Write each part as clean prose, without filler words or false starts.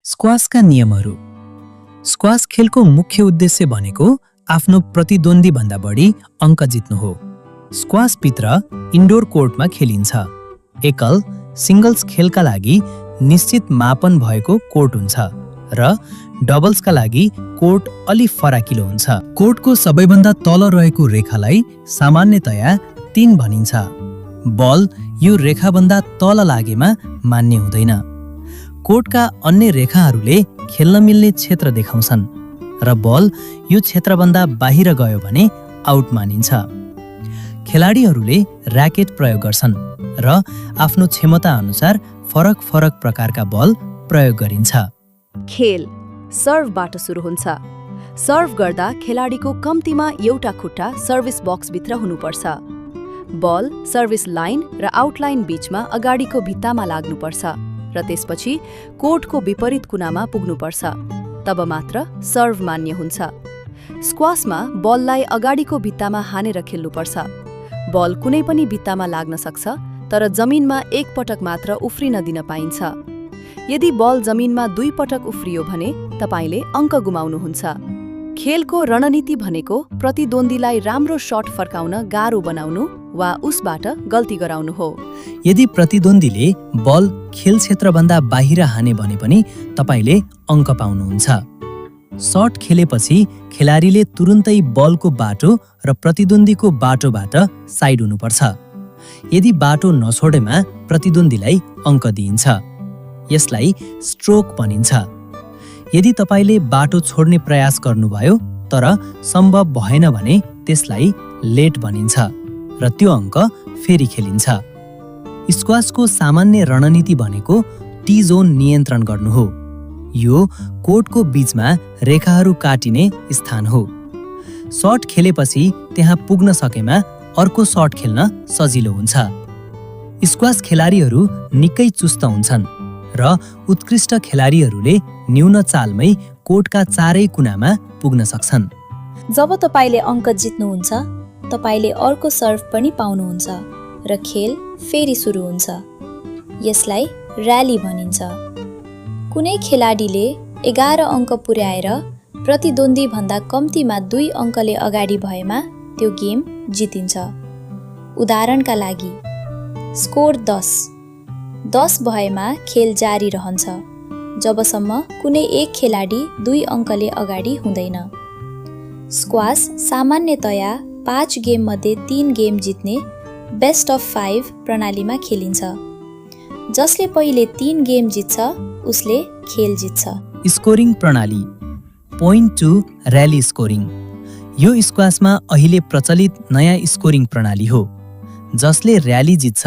स्क्वासका नियमहरू। स्क्वास खेलको मुख्य उद्देश्य भनेको आफ्नो प्रतिद्वन्द्वीभन्दा बढी अङ्क जित्नु हो। स्क्वासभित्र इन्डोर कोर्टमा खेलिन्छ। एकल सिङ्गल्स खेलका लागि निश्चित मापन भएको कोर्ट हुन्छ र डबल्सका लागि कोर्ट अलि फराकिलो हुन्छ। कोर्टको सबैभन्दा तल रहेको रेखालाई सामान्यतया 3 भनिन्छ। बल यो रेखाभन्दा तल लागेमा मान्य हुँदैन। कोर्टका अन्य रेखाहरूले खेल्न मिल्ने क्षेत्र देखाउँछन् र बल यो क्षेत्रभन्दा बाहिर गयो भने आउट मानिन्छ। खेलाडीहरूले र्याकेट प्रयोग गर्छन् र आफ्नो क्षमता अनुसार फरक फरक प्रकारका बल प्रयोग गरिन्छ। खेल सर्भबाट सुरु हुन्छ। सर्भ गर्दा खेलाडीको कम्तीमा एउटा खुट्टा सर्भिस बक्सभित्र हुनुपर्छ। बल सर्भिस लाइन र आउटलाइन बीचमा अगाडिको भित्तामा लाग्नुपर्छ र त्यसपछि कोर्टको विपरीत कुनामा पुग्नुपर्छ। तब मात्र सर्भ मान्य हुन्छ। स्क्वासमा बललाई अगाडिको भित्तामा हानेर खेल्नुपर्छ। बल कुनै पनि भित्तामा लाग्न सक्छ, तर जमिनमा एक पटक मात्र उफ्रिन दिन पाइन्छ। यदि बल जमिनमा 2 पटक उफ्रियो भने तपाईले अङ्क गुमाउनुहुन्छ। खेलको रणनीति भनेको प्रतिद्वन्द्वीलाई राम्रो शट फर्काउन गाह्रो बनाउनु वा उसबाट गल्ती गराउनु हो। यदि प्रतिद्वन्द्वीले बल खेल क्षेत्रभन्दा बाहिर हाने भने पनि तपाईले अङ्क पाउनुहुन्छ। शट खेलेपछि खेलाडीले तुरुन्तै बलको बाटो र प्रतिद्वन्द्वीको बाटोबाट साइड हुनुपर्छ। यदि बाटो नछोडेमा प्रतिद्वन्द्वीलाई अङ्क दिइन्छ। यसलाई स्ट्रोक भनिन्छ। यदि तपाईले बाटो छोड्ने प्रयास गर्नुभयो तर सम्भव भएन भने त्यसलाई लेट भनिन्छ र त्यो अङ्क फेरि खेलिन्छ। स्क्वासको सामान्य रणनीति भनेको टी जोन नियन्त्रण गर्नु हो। यो कोर्टको बीचमा रेखाहरू काटिने स्थान हो। शट खेलेपछि त्यहाँ पुग्न सकेमा अर्को शट खेल्न सजिलो हुन्छ। स्क्वास खेलाडीहरू निकै चुस्त हुन्छन् र उत्कृष्ट खेलाडीहरूले न्यून चालमै कोर्टका चारै कुनामा पुग्न सक्छन्। जब तपाईले अङ्क जित्नुहुन्छ, तपाईले अर्को सर्भ पनि पाउनुहुन्छ र खेल फेरि सुरु हुन्छ। यसलाई र्याली भनिन्छ। कुनै खेलाडीले 11 अङ्क पुर्याएर प्रतिद्वन्द्वीभन्दा कम्तीमा 2 अङ्कले अगाडि भएमा त्यो गेम जितिन्छ। उदाहरणका लागि स्कोर 10 भएमा खेल जारी रहन्छ जबसम्म कुनै एक खेलाडी 2 अङ्कले अगाडि हुँदैन। स्क्वास सामान्यतया 5 गेममध्ये 3 गेम जित्ने बेस्ट अफ 5 प्रणालीमा खेलिन्छ। जसले पहिले 3 गेम जित्छ उसले खेल जित्छ। स्कोरिङ प्रणाली पोइन्ट टु र्याली स्कोरिङ। यो स्क्वासमा अहिले प्रचलित नयाँ स्कोरिङ प्रणाली हो। जसले र्याली जित्छ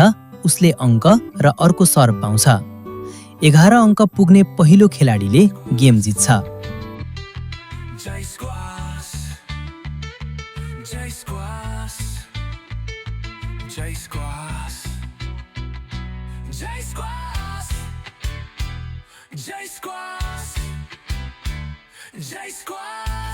उसले अङ्क र अर्को सर्भ पाउँछ। 11 अङ्क पुग्ने पहिलो खेलाडीले गेम जित्छ। J Squash